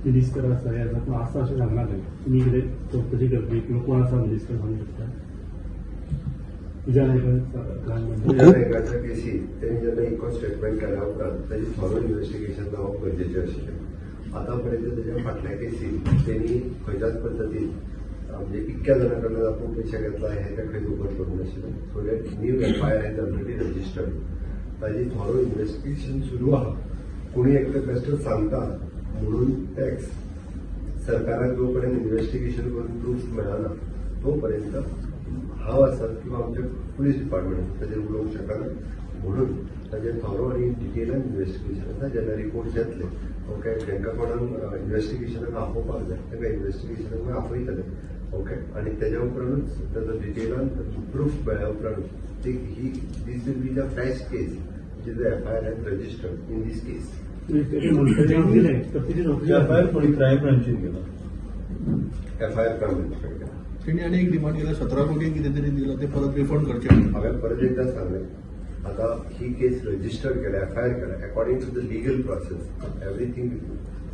Minister आसा, हे आसा, पूण आसा अशें सांगना खंय. तुमी कितें चवकशी करतली किंवा कोण आसा मिनिस्टर सांगू शकता तुज्या नायकान क्रायम? पूजा नायकाच्या केसीत तेणी जेन्ना इन्क्वेस्ट स्टेटमेंट केल्या उपरांत ताजी थोरो इन्व्हेस्टिगेशन जावप गरजेचें आशिल्लें. आतां पर्यंत तेच्या फाटल्या केसीत तेणी खंयच्याच पद्दतीन, म्हणजे इतक्या जाणां कडल्यान आपूण पयशे घेतला हें ते खंयच ओपन करूंक नाशिल्लें. So that new FIR is already registered. ताजी थोरो इन्व्हेस्टिगेशन सुरू आहा. कोणी एकटे बेश्टेच सांगता म्हणून टॅक्स सरकाराक जो पर्यंत इन्व्हेस्टिगेशन करून प्रूफ मेळना तो पर्यंत हांव आसत किंवा आमचे पुलीस डिपार्टमेंट ताजेर उलोवंक शकना. म्हणून ताजेर थोरो आनी डिटेलान इन्व्हेस्टिगेशन आसा. जेन्ना रिपोर्ट येतले, ओके, तांकां कोणाक इन्व्हेस्टिगेशनाक आपोवपाक जाय तांकां इन्व्हेस्टिगेशनाक आपयतले, ओके. आनी तेज्या उपरांतूच ताजो डिटेलान प्रूफ मेळ्ळ्या उपरांतूच ती ही, this will be the fresh case which is the FIR has registered in this case. दिलें तर तिची चवकशी एफआयआर कोणी क्रायम ब्रांचीन केला? FIR crime branch. तेणी आनी एक डिमांड केला, 17 कोटी कितें तरी दिला, ते परत रिफंड करचे म्हणून. हांवें परत एकदा सांगलें, आतां ही केस रजिस्टर केल्या, एफआयआर केल्या, according to the legal process everything.